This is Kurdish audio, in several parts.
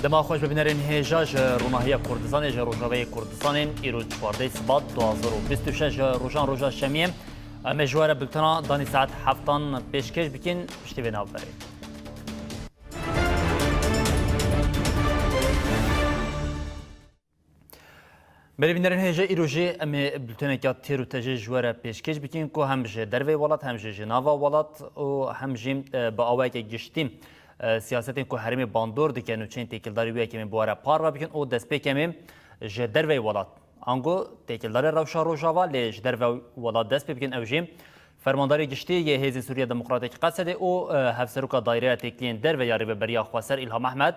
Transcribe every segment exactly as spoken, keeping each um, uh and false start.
Dema xweş bi bînerên hêja ji Ronahiya Kurdistanê, ji Rojavayê Kurdistanê, îro çardeh Sibat du hazar û bîst û şeş, rojan roja şemiyê. Em ê ji we re bultena danî saet heftan pêşkêş bikin, piştî vê navberê. Belê bînerên hêja, îro jî em ê bulteneke têr û tejê ji we re pêşkêş bikin ku hem ji derveyê welat, hem jî ji nava welat û hem jî, e, bi awayeke giştî, e, siyasetên ku herêmê bandor dike, nûçeyên têkildarî wê yekê em ê bi we re parve bikin û destpêkê em ê ji derveyê welat, ango têkildarê rewşa Rojava, lê ji derve welat dest pê bikin, ew jî Fermandarê Giştî yê Hêzên Sûriya Demokratîk Qesedê û, e, Hevseroka Daîreya Têkiliyên Derve ya Rêveberiya Xweser Îlham Ehmed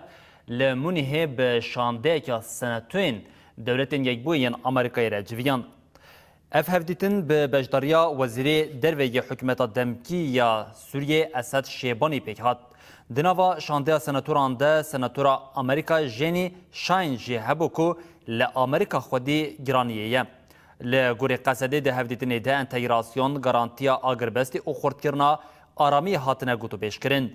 li Munîhê bi şandeyeke senatoyên Dewletên Yekbûyî yên Amerîkayê re civiyand. Ev hevdîtin bi beşdariya Wezîrê Derve yê Hikûmeta Demkî ya Sûriyê Esed Şêbanî pêk hat. Di nava şandeya senatoran de senatora Amerîka Jenny Shine jî hebû ku li Amerîka xwedî giraniyê ye. Li gorî Qesedê di hevdîtinê de entegrasyon, garantiya agirbestê û xurtkirina aramiyê hatine gotûbêjkirin.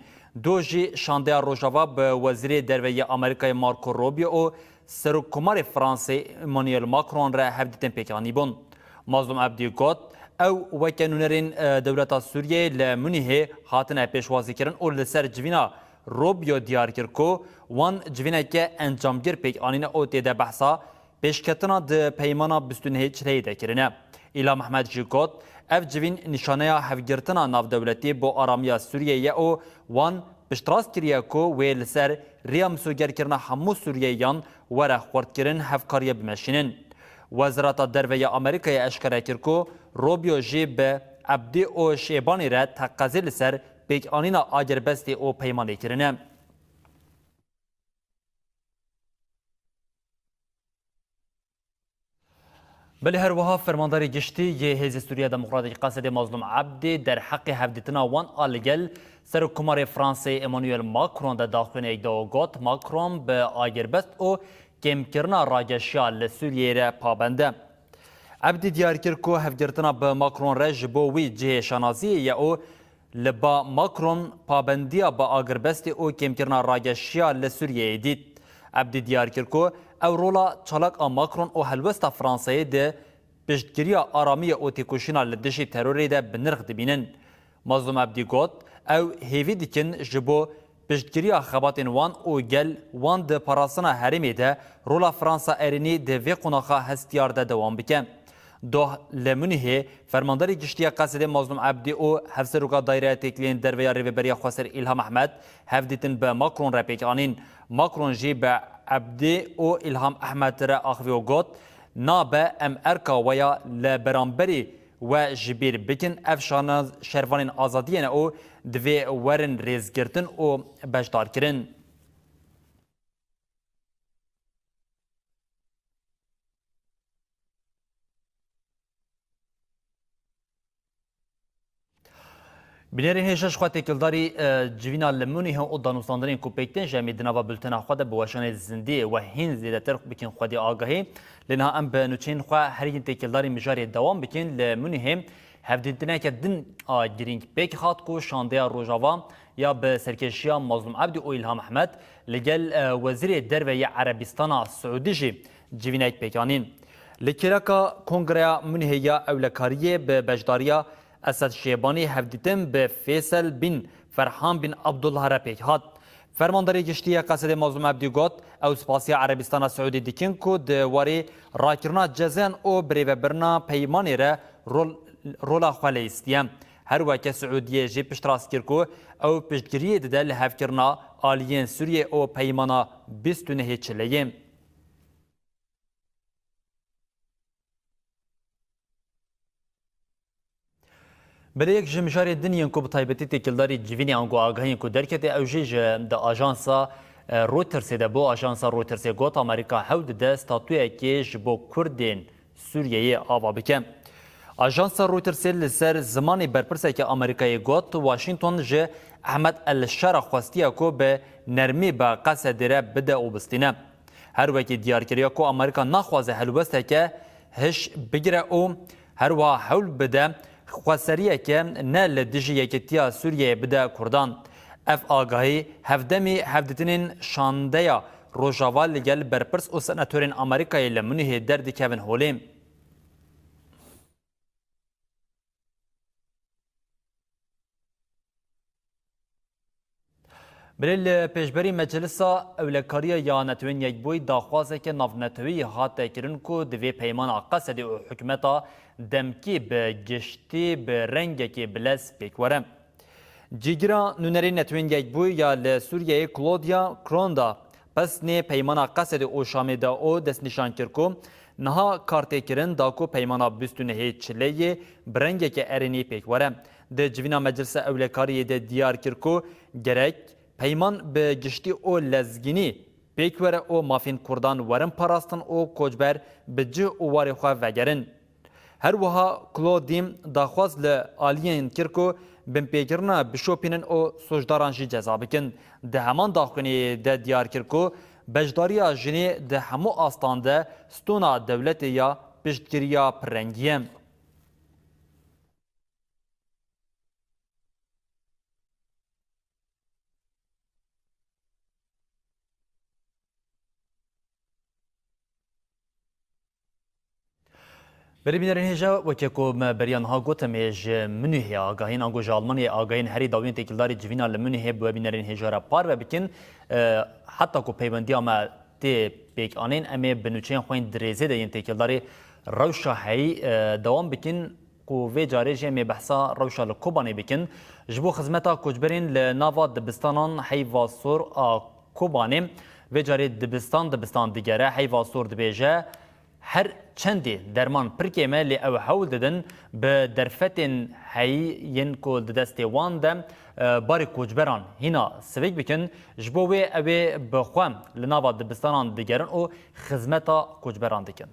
Do jî şandeya Rojava bi Wezîrê Derve yê Amerîkayê Marco Rubio û Serokkomarê Fransê Emmanuel Macron re hevdîtin pêk anîbûn. Mazlûm Ebdî got, ew weke nûnerên, e, dewleta Sûriyeyê li Munîhê hatine pêşwazîkirin û li ser civîna Rubio diyar kir ku wan civîneke encamgir pêk anîne û tê de behsa pêşketina di peymana bîst û nehê Çileyê de kirine. Îlham Ehmed jî got, ev civîn nîşaneya hevgirtina navdewletî bo aramiya Sûriyeyê ye û wan piştrast kiriye ku wê li ser rêya misogerkirina hemû Sûriyeyiyan were xurtkirin hevkariya bimeşînin. Wezareta Derve ya Amerîkayê eşkere kir ku Rubio jî bi Ebdî û Şêbanî re teqezê li ser pêkanîna agirbestê û peymanê kirine. Belê her wiha Fermandarê Giştî yê Hêzê Sûriya Demokratîk Qesedê Mazlûm Ebdî derheqê hevdîtina wan a li gel Serokkomarê Fransê Emmanuel Macron de daxuyaniyek da û got, Macron bi agirbest û kêmkirina rageşiya li Sûriyeyê re pabend e. Ebdî diyar kir ku hevgirtina bi Macron re ji bo wî cihê şanaziyê ye û li ba Macron pabendiya bi agirbestê û kêmkirina rageşiya li Sûriyeyê dît. Ebdî diyar kir ku ew rola çalak a Macron û helwesta Fransayê di piştgiriya aramiyê û têkoşîna li dijî terorê de bi nirx dibînin. Mazlûm Ebdî got, ew hêvî dikin ji bo piştgiriya xebatên wan û gel wan di parastina herêmê de rola Fransa erênî di vê qonaxa hestiyar de dewam bike. Doh li Munîhê Fermandarê Giştî ya Qesedê Mazlûm Ebdî û Hevseroka Daîreya Têkiliyên Derve ya Rêveberiya Xweser Îlham Ehmed hevdîtin bi Macron re pêk anîn. Macron jî bi Ebdî û Îlham Ehmed re axivî û got, nabe em erka we ya li beramberî we ji bîr bikin, ev şana şervanên azadiyê ne û divê werin rêzgirtin û beşdarkirin. Bînerên hêja, ji xwe têkildarî, e, civîna li Munîh û danûstandinên ku pêk tên ji em ê di nava bultena xwe de bi weşanê zindî we hîn zêdetir bikin xwedî agahî. Lê niha em bi nûçeyên xwe herî hîn têkildarî mijarê dewam bikin. Li Munîhê hevdîtineke din a girîng pêk hat ku şandeya Rojava ya bi serkêşiya Mazlûm Ebdî û Îlham Ehmed li gel, e, Wezîrê Derve yê Erebîstana Siûdî jî civînek pêk anîn. Li kêleka Kongreya Munîhê ya Ewlekariyê bi beşdariya Esed Şêbanî hevdîtin bi Fêsel bin Ferhan bin Abdullah re pêk hat. Fermandarê Giştî yê Qesedê Mazlûm Ebdî got, ew spasiya Erebîstana Siûdî dikin ku di warê rakirina cezayan û birêvebirina peymanê re rol, rola xwe leyîstiye. Her weke Siûdiyê jî piştrast kir ku ew piştgiriyê dide li hevkirina aliyên Sûriyê û peymana bîst û nehê Çileyê. Belê yek ji mijarê din yên ku bi taybetî têkildarî civînê ango agahiyên ku derkete, ew jî ji di ajansa, e, Reutersê de bû. Ajansa Reutersê got, Amerîka hewl dide statuyekê ji bo Kurdên Sûriyeyê ava bike. Ajansa Reutersê li ser zimanê berpirseke Amerîkayê got, Washington ji Ehmed El Şara xwestiye ku bi nermî bi Qesedê re bide û bistîne. Her wekî diyar kiriye ku Amerîka naxwaze helwesteke hiş bigire û her wiha hewl bide xweseriyeke ne li dijî yekîtiya Sûriyeyê bide Kurdan. Ev agahî hevdemî hevdîtinên şandeya Rojava li gel berpirs û senatorên Amerîkayê li Munîhê derdikevin holê. Belê li pêşberî Meclisa Ewlekariya ya Netewên Yekbûyî daxwazeke navneteweyî hate kirin ku divê peymana Qesedê û hikûmeta demkî bi giştî bi rengekê bilez pêk were. Cîgira nûnerê Netewên Yekbûyî ya li Sûriyeyê Claudia Cronda pesnê peymana Qesedê û Şamê da û destnîşan kir ku niha kar tê kirin da ku peymana bîst û nehê Çileyê bi rengeke erênî pêk were. Di civîna Meclisa Ewlekariyê de diyar kir ku gerek peyman bi giştî û lezgînî pêk were û mafên Kurdan werin parastin û koçber bi cih û warê xwe vegerin. Her wiha Claudine daxwaz li aliyên kir ku binpêkirina bişopînin û sûcdaran jî ceza bikin. Di heman daxuyaniyê de diyar kir ku beşdariya jinê di hemû astan de stûna dewletê ya piştgiriya pirrengî ye. Belê bînerên hêja, weke ku me beriya niha got, em ê ji Munîhê agahîn, ango ji Almanyayê agahîn herî dawî yên têkildarî civîna li Munîhê bi we bînerên hêja re parve bikin. E, heta ku peywendiya me tê pêkanîn, em ê bi nûçeyên xwe yên dirêzê de yên têkildarî rewşa heyî, e, dewam bikin. Ku vê carê jî em ê behsa rewşa li Kobanê bikin. Ji bo xizmeta koçberên li nava dibistanan Heyva Sor a Kobanê, vê carê dibistan dibistan digere. Heyva Sor dibêje, her çendê derman pir kêm e, lê ew hewl didin bi derfetên heyî yên ku di destê wan de, e, barê koçberan hîna sivik bikin. Ji bo wê ew ê bi xwe li nava dibistanan digerin û xizmeta koçberan dikin.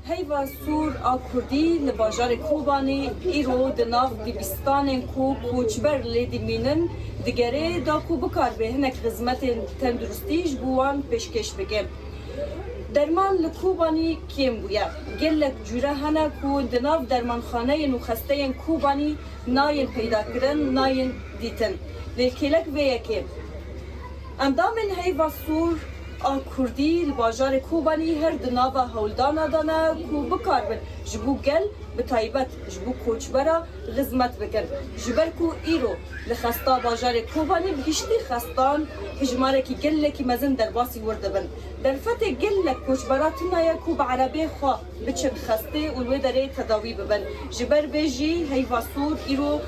Heyva Sor a Kurdî li bajarê Kobanê îro di nav dibistanên ku koçber lê dimînin digere, da ku bikaribe hinek xizmetên tenduristî ji bo wan pêşkêş bike. Derman li Kobanî kêm bûye. Gelek cûre hene ku di nav dermanxaneyên û xesteyên Kobanî nayên peyda kirin, nayên dîtin. Lê kêlek vê yekê. Endamên Heyva Sor a Kurdî li bajarê Kobanî her di nava hewldana de ne ku bikaribin ji bo gel, bi taybet ji bo koçbera xizmet bikin. Ji ber ku îro li xesta bajarê Kobanî bi giştî xestan bi jimarekî gelekî mezin derbasî wir dibin. Derfetê gelek koçbera tune ye ku bi erebê xwe biçin xestê û li wê derê tedawî bibin. Ji ber vê jî Heyva Sor îro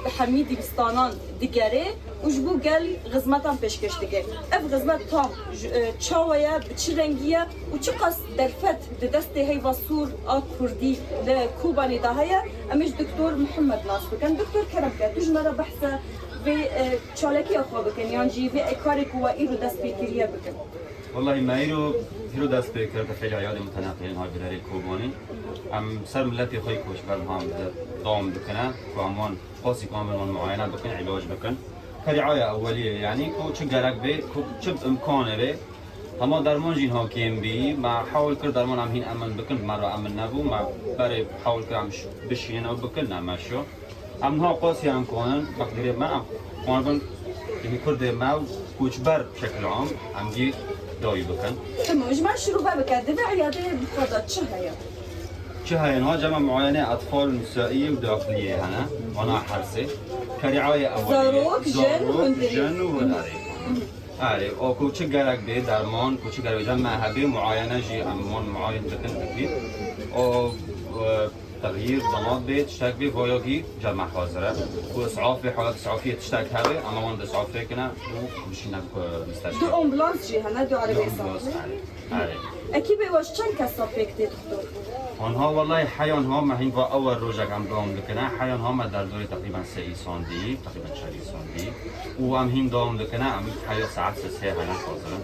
bi hemî dibistanan digere û ji bo gel xizmetan pêşkêş dike. Ev xizmet tam ji, e, çawa ye, bi çi rengî ye û çiqas derfet di destê Heyva Sor a Kurdî li Kobanê de heye, em ê ji Doktor Mihemed nas bikin. Doktor, kerem ke, tu ji me re behsa vê, e, çalekiya xwe bikin, yan jî vê karê ku we îro dest pê kiriye bikin. Wellahî me îro, îro dest pê kir, bi xêlî eyadê muteneqilên hay bi derê Kobanê. Em ser miletê xwe yê koçber ham de dewam dikine, ku em wan qasî ku em wan muayene bikin, îlac bikin. Kerî aya ewelî ye, yanî ku çi gerek bê, ku çi imkanê bê. Hema derman jî niha kêm bî, me hewl kir derman em hîn emin bikin, bi me re emin nebû, me berê hewl kir em ş-, bişînin ew bikin, ne me şo. Em niha qasî em kanin, wek dirê me, em kanibin, yekî kurdê me û koçber şekil am, em jî dawî bikin. Tamam, ji me şirove bike, di vê eyadê bi xwe de çi heye? Çi heye? Niha cema muayene etfal, nisaî û daxiliyê hene. Ana her sê. Kerî aya ewelî. Zarok, jin, zarok, hundirî. Jin û hundirî. Erê, o ku çi gerek bê, derman, ku çi gerek bê, cem me hebê, muayene jî em wan muayen dikin dikî. O, e, Texyîr, damat bê, tiştek bê, voyagî cem me hazir e. Ku isafê, halet isafiyê tiştek hebe, em wan di isafê kine û bişîne ku misteşfê. Du ambulans jî hene, du erebê isafê. Du ambulans hene. Erê. Ekîbê we ji çend kesa pêk tê, doktor? Anha wellahî heyan ha me hîn va ew rojek em dewam dikine. Heyan ha me derdorê teqrîben sê îsan dî, teqrîben çar îsan dî. Û em hîn dewam dikine, em heya saet sê hene hazir in.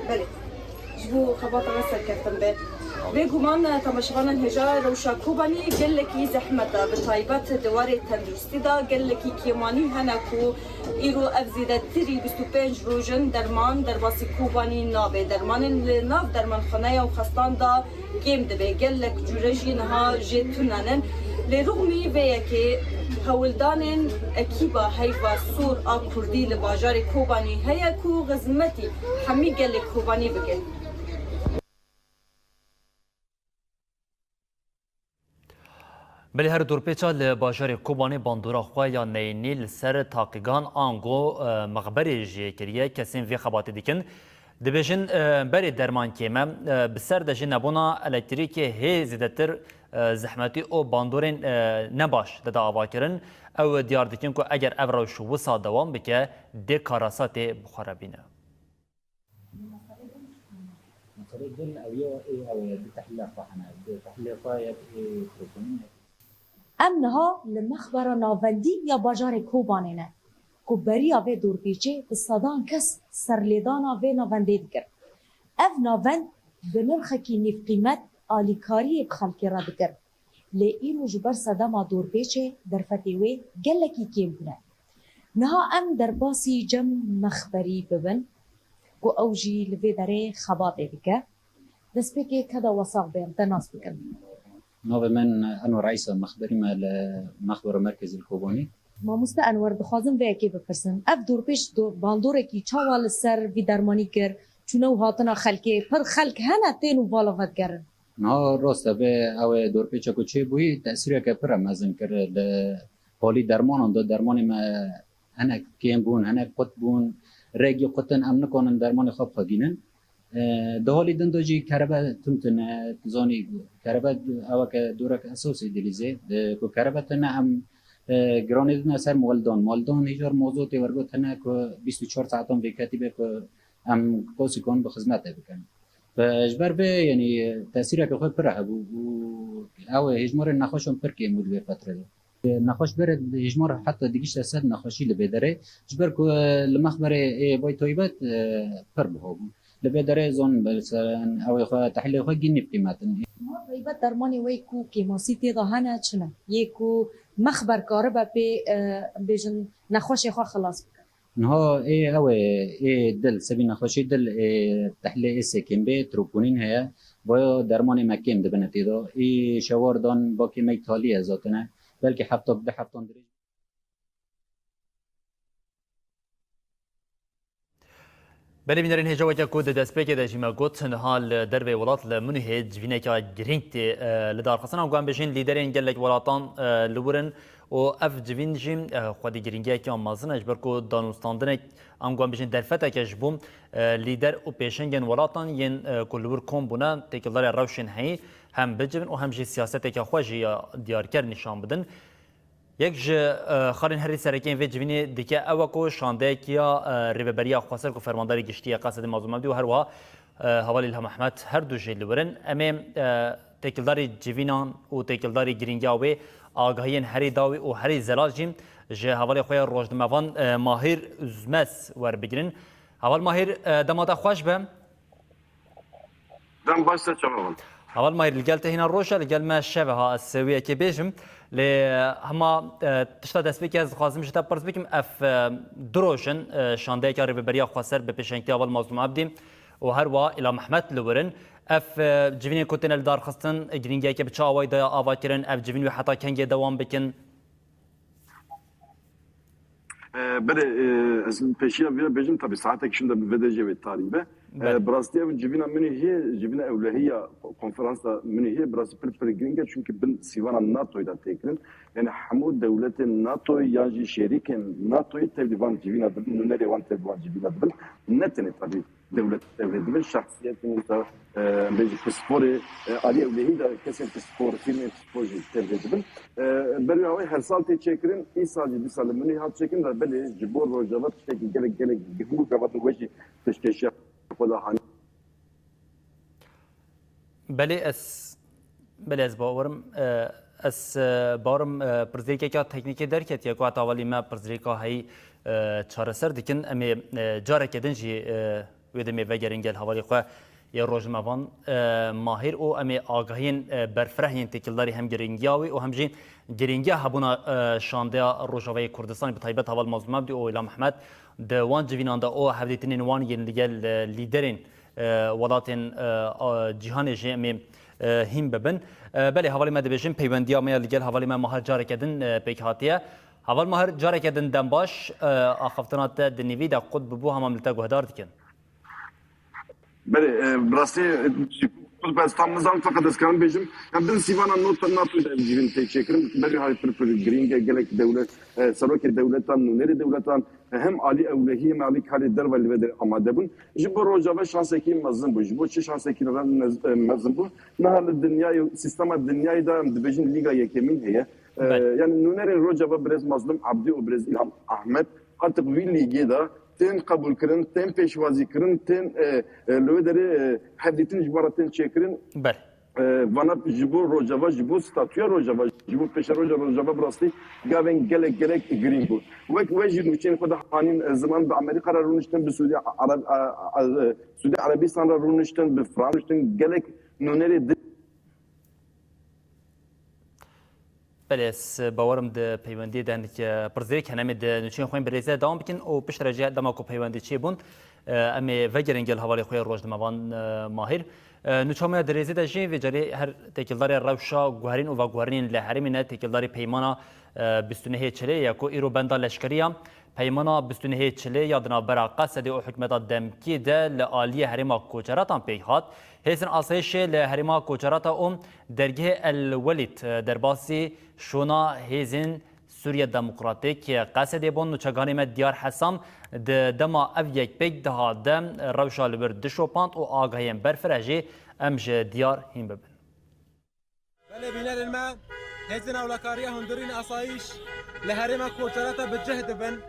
Belê. Ji bo xebata we serkeftin be. Bêguman temaşevanên hêja rewşa Kobanî gelekî zehmet e, bi taybet di warê tenduristî de gelekî kêmanî hene ku îro ev zêdetirî bîst û pênc roj in derman derbasî Kobanî nabe. Dermanên li nav dermanxaneya û xestan de kêm dibe. Gelek cûre jî niha jê tune ne. Lê rûxmî vê yekê hewldanên ekîba Heyva Sor a Kurdî li bajarê Kobanî heye ku xizmetî hemî gelê Kobanî bike. Belê her dorpêça li bajarê Kobanê bandora xwe ya neyînî li ser taqîgan ango, e, mexberê jê kiriye. Kesên vê xebatê dikin, dibêjin, e, berê derman kêm e, e, bi ser de jî nebûna elektrîkê hê zêdetir, e, zehmetî û bandorên, e, nebaş dide avakirin. Ew diyar dikin ku eger ev rewş wisa dewam bike, dê karasa tê bi xwe re bîne. Meselê din ew ya, ê, ew ê, di tehlîla xwe hene, di tehlîlê xwe yek, ê, protonîn yek. Em niha li mexbera navendî ya bajarê Kobanê ne, ku beriya vê dorpêçê bi sedan kes serlêdana vê navendê dikir. Ev navend bi nirxekî nîvqîmet alîkariyê bi xelkê re dikir. Lê îro ji ber sedema dorpêçê derfetê wê gelekî kêm bûne. Niha em derbasî Cem Mexberî bibin ku ew jî li vê derê xebatê dike. Destpêkê keda wesaq bê em te nas bikin. Navê min Enwer Eysa Mexberî me li Mexbero Merkezî li Kobanî. Mamoste Enwer, dixwazim vê yekê bipirsim. Ev dorpêç do-, bandorekî çawa li ser vî dermanî kir? Çûne û hatina xelkê, pir xelk hene tên û vala vedigerin. Niha rast e, vê ew ê dorpêça ku çêbûyî tesîreke pir e mezin kir. Li holî dermanan de dermanê me hinek kêm bûn, hinek qut bûn, rêgî qutin, em nikanin dermanê xwe bixwegînin. E, di holî din de jî kerebe tund tune, tu zanî kerebe ew ke dorek esasî dilîzê, e, ku kerebe tune em, e, giranê dine ser moldan. Moldan hîjar mazotê wergot hene ku bîst û çar saetan vê ketî be ku em qasî kan bi xizmetê bikin. Ji ber vê, yanî, tesîreke xwe pir hebû û ew ê hêjmarên nexweşan pir kêm bû di vê fetrê de. Nexweş berê hêjmar heta digişte sed nexweşî li vê derê, ji ber ku, e, li mexberê ê vay taybet, e, pir biha bû. Li vê derê zon, mesela, ew ê xwe, tehlê xwe gînî bi qîmet in. Niha taybet dermanê wê ku kêmasî tê de hene çi ne? Yê ku mexber karibe pê, e, bêjin nexweşê xwe xilas bike. Niha ê ew ê, ê dil, sebî nexweşî dil, ê tehlê ê sekên bê, troponîn heye. Vaya dermanê me kêm dibine tê de. Ê şewar dan bakê me talî ye zatine. Belkî hefta bi du heftan dirêj. Belê bînerên hêja, weke ku di destpêkê de jî me got, niha li derveyê welat li Munîhê civîneke girîng tê, e, lidarxistin. Em guhan bêjin lîderên gelek welatan, e, li wir in û ev civîn jî, e, xwedî girîngiyeke mezin e, ji ber ku danûstandinek, em guhan bêjin derfeteke ji bo, e, lîder û pêşengên welatan yên, e, ku li wir kom bûne, têkildarê rewşên heyî hem bicivin û hem jî siyaseteke xwe jî ya diyarker nîşan bidin. Yek ji, e, xalên herî sereke yên vê civînê dike ew e ku şandeyekiya, e, Rêveberiya Xweser ku Fermandarê Giştî ye Qesedê Mazlûm Ebdî û her wiha, e, Hevalî Îlham Ehmed her du jî li wir in. Em ê, e, têkildarî civînan û têkildarî girîngiya wê agahiyên herî dawî û herî zelal jî ji hevalê xwe ya rojnamevan, e, Mahîr Üzmez werbigrin. Heval Mahîr, e, dema te xweş be. Dem baş ser çavan. Heval Mahîr, li gel te hîna roj e, li gel me şev e ha, ez wê yekê bêjim. Lê hema, e, tişta destpêkê ez dixwazim ji te pirs bikim, ev, e, du roj in, e, şandeyeke Rêveberiya Xweser bi pêşengtiya Heval Mazlûm Ebdî û her wiha Îlham Ehmed li wir in. Ev, e, civînên ku têne lidarxistin, e, girîngiyeke bi çi awayî daye avakirin, ev civîn wê heta kengê dewam bikin? E, belê, e, ez pêşiya vê re bêjim, tabî saetek şûnde bi vê derê jî wê tarî be. Belê. E, bi rastî ev civîna Munîhê, civîna ewlehî ya konferansa Munîhê, bi rastî pir, pir girîng e, çunkî bin sîvana NATOyê de tê kirin. Yani hemû dewletên NATOyê yan jî şêrîkên NATOyê tevlî van civîna dibin, nûnerê wan tevlî van civîna dibin. Ne tenê tabî dewlet tevlî dibin, şexsiyetên wisa, e, em bêjin pisporê, e, alî ewlehî de kesên pispor, fîlmên pispor jî tevlî dibin. E, berî awê her sal tê çêkirin, îsal jî dîsa li Munîh hat çêkirin, da belê ji bo Rojava tiştekî gelek, gelek giring û gavatên we jî pêşkêşiya xwe da hanî. Belê ez, belê ez bawerim, e, ez, e, bawerim, e, pirsgirêkeka teknîkê derketiye ku heta welî me pirsgirêka heyî, e, çareser dikin. Em ê, e, careke din jî, e, wê demê vegerin gel hevalê xwe Yê rojnamevan, e, Mahîr û em ê agahiyên, e, berfireh yên têkildarî hem girîngiya wî û hem jî girîngiya hebûna, e, şandeya Rojavayê Kurdistanê bi taybet heval Mazlûm Ebdî û Îlham Ehmed di wan civînan de û hevdîtinên wan yên li gel, e, lîderên, e, welatên, e, a, cîhanê jî em ê, e, hîn bibin. E, belê hevalê me dibêjin peywendiya me ya li gel hevalê me Mahir careke din, e, pêk hatiye. Heval Mahir careke din dem baş, e, axaftina te di nîvî de qut bibû hema em li te guhdar dikin. Belê, e, bi rastî, e, xwe ez tam nizanim, feqet ez karim bêjim. Em bin sîvana NATO, NATO de ev civîn tê çêkirin. Belê, hay pir pir girîng e, gelek dewlet, e, serokê dewletan, nûnerê dewletan, e, hem alî ewlehî hem alî karê derve li vê derê amade bûn. Ji bo Rojava şansekî mezin bû. Ji bo çi şansekî re mez-, e, mezin bû? Niha li dinyayê, sîstema dinyayê de em dibêjin Lîga Yekemîn heye. E, Belê. Yani nûnerên Rojava birêz Mazlûm Abdî û birêz Îlham Ahmed, Artık vî lîgê de tên qebûlkirin, tên pêşwazîkirin, tên, e, e, li wê derê, e, hevdîtin ji bo re tên çêkirin. Belê. E, vana ji bo Rojava, ji bo statûya Rojava, ji bo pêşeroja Rojava bi rastî gavên gelek, gelek girîng bû. Wek we jî nûçeyên xwe de hanîn, e, ziman, bi Amerîka re rûniştin, bi Sûdî Arab-, a, a, a, Sûdî Erebîstan re rûniştin, bi Fransa rûniştin, gelek nûnerê di- Belê, ez bawerim di peywendiyê de hinek, e, pirsgirêk hene. Em ê di nûçeyên xwe yên bi rêzê dewam bikin û piştre jî dema ku peywendî çêbûn, e, em ê vegerin gel hevalê xwe yê rojnamevan, e, Mahîr. E, nûça me ya di rêzê de jî vê carê her têkildarê rewşa guherîn û veguherînên li herêmê ne têkildarî peymana, e, bîst û nehê Çilê ye ku îro benda leşkerî ya. Peymana bîst û nehê Çilê ya di navbera Qesedê û hikûmeta demkî de li aliyê herêma Koçeratan pêk hat. Hêzên asayîşê li herêma Koçerata û dergehê El Welîd, e, derbasî şûna hêzên Sûriye Demokratîk Qesedê bûn. Nûçeganê me Diyar Hesam di dema ev yek pêk dihat de rewşa li wir dişopand û agahiyên berfireh jî em ji Diyar hîn bibin. Belê bînerên me, hêzên ewlekariya hundirîn asayîş li herêma Koçerata bi cih dibin.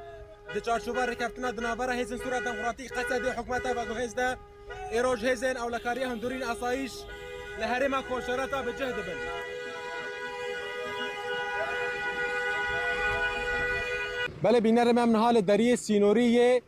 Di çarçova rêkeftina di navbera hêzên Sûriya Demokratîk Qesedê hikûmeta veguhêz de, êroj hêzên ewlekariya hundirîn asayîş li herêma Koçerata bi cih dibin. Belê bînerên me, em niha li deriyê sînorî yê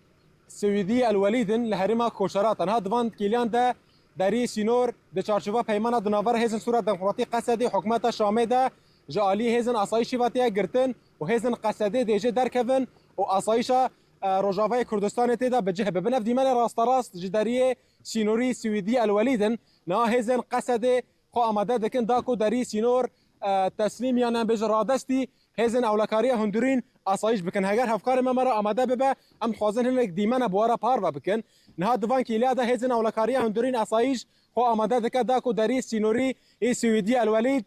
Swîdî El Welîd in li herêma Koçerata. Niha di van kêliyan de deriyê sînor di çarçova peymana di navbera hêzên Sûriya Demokratîk Qesedê hikûmeta Şamê de ji alî hêzên asayîşî ve tê girtin û hêzên Qesedê dê jê derkevin û asayîşa, e, Rojavayê Kurdistanê tê de bi cih bibin. Ev dîmenê rasterast ji deriyê sînorî Swîdî El Welîd in. Niha hêzên Qesedê xwe amade dikin da ku derî sînor, e, teslîm yan em bêjin radestî hêzên ewlekariya hundirîn asayîş bikin. Heger hevkarê me me re amade bibe, em dixwazin hinek dîmene bi we re parve bikin. Niha di van kêliya de hêzên ewlekariya hundirîn asayîş xwe amade dike da ku derî sînorî ê Swîdî El Welîd,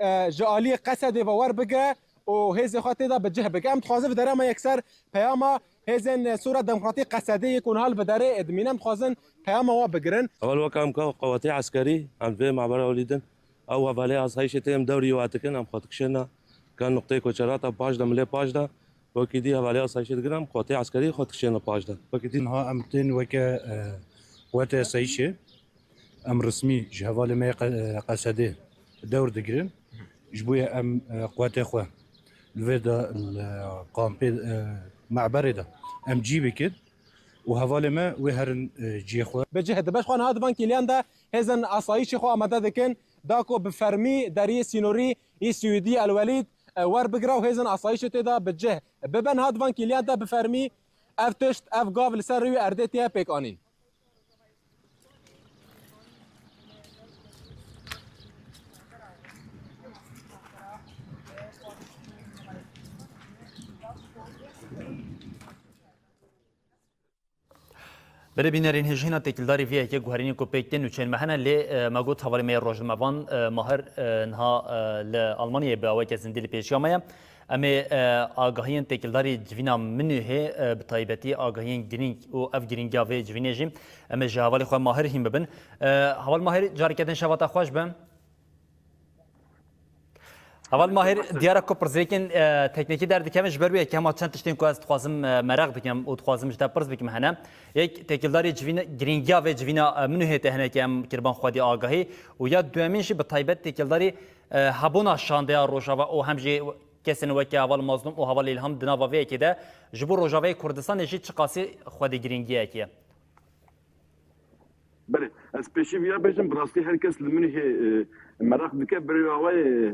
e, ji aliyê Qesedê ve werbigire û hêzê xwe tê de bi cih bike. Em dixwazin vê derê me yekser peyama hêzên Sûriya Demokratîk Qesedê yê ku niha li vê derê dimîne, em dixwazin peyama we bigirin. Ewel wek em ka qewetê eskerî, em vê mabera welî din. Ew hevalê asayîşê tê em dewrî we dikin, em xwe dikişêne ka nuqteyê Koçerata paş de, milê paş de. Wekî dî hevalê asayîşê dikin, em qewetê eskerî xwe dikişêne paş de. Wekî dî niha em tên weke, e, qewetê asayîşê. Em resmî ji hevalê me yê Qe-, Qesedê dewr digirin. Ji bo ye em, e, quwetê xwe li vê de, li kampê, e, me'berê de em cî bikin û hevalê me wê herin, e, cihê xwe. Bi cih dibe. Ji xwe niha di van kêliyan de hêzên asayîşê xwe amade dikin, da ku bi fermî deriyê sînorî yê Swîdî El Welîd, e, werbigire û hêzên asayîşê tê de bi cih bibe. Niha di van kêliyan de bi fermî ev tişt, ev gav li ser rûyê erdê tê pêk anîn. Belê bînerên hêjîna têkildarî vê yekê guherînê ku pêk tên nûçeyên me hene, lê, e, me got hevalê me yê rojnamevan, e, Mahir, e, niha, e, li Almanyayê bi aweke zindî li pêşiya me ye. Em ê, e, agahiyên têkildarî civîna Minûhê, e, bi taybetî agahiyên girîng û ev girîngiya vê civînê jî em ê ji hevalê xwe Mahir hîn bibin. E, heval Mahir, careke din şeva te xweş be. Heval Mahir, diyar e ku pirsgirêkên, e, teknîkî derdikevin, ji ber wê yekê hema çend tiştên ku ez dixwazim, e, meraq bikim û dixwazim ji te pirs bikim hene. Yek, têkildarî civîn-, girîngiya vê civîna, e, Minûhê te hinekî em kiriban xwedî agahî û ya duyemîn jî bi taybet têkildarî, e, hebûna şandeya Rojava û hem jî kesên weke heval Mazlûm û heval Îlham di nava vê yekê de ji bo Rojavayê Kurdistanê jî çiqasî xwedî girîngiyekê ye? Belê, ez Ez pêşî viya bêjim, bi rastî her kes li Munîhê, e, meraq dike, berê awayê, e,